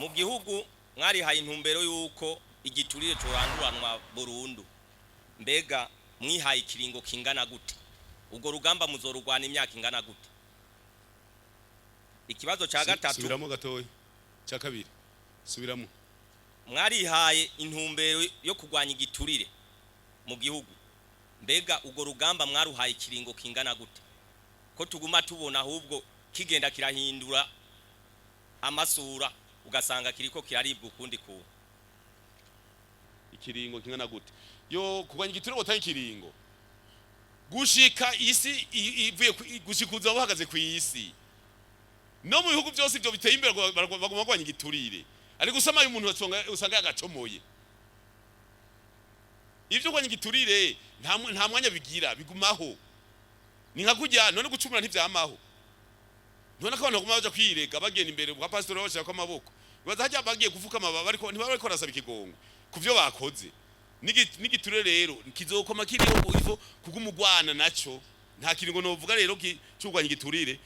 Mu gihugu mwarihaye intumbero y'uko igiturire coranduranwa burundu. Mbega mwihaye ikiringo kingana gute? Ubwo rugamba muzorugwana imyaka ingana gute? Ikibazo ca gatatu. Subiramo gatoya, cya kabiri, subiramo. Mwarihaye intumbero yo kurwanya igiturire mu gihugu. Mbega ubwo rugamba mwaruhaye ikiringo kingana gute, ko tuguma tubona ahubwo kigenda kirahindura amasura, ugasanga kiriko kiraribwa ukundi kuntu? Ikiringo kingana gute yo kurwanya igiturire? Gutanga ikiringo gushika isi ivuye gushika uza buhagaze ku isi. No mu bihugu byose ibyo biteye imbere baguma bagwanya igiturire, ariko usamaye umuntu usanga yagacomoye. Ivyo kurwanya igiturire nta mwanya bigira, bigumaho. Ni nka kurya none gucumura ntivyamaho. None ko abantu baguma baja kwirega, bagenda imbere kwa pastor, bashirako amaboko, baza hajya bagiye gufukama, baba bariko ntibaba bariko barasaba ikigongo ku vyo bakoze. N'igiturire rero kizokoma kiriho, ifo kugumugwana naco. Nta kiringo novuga rero c'urwanya igiturire.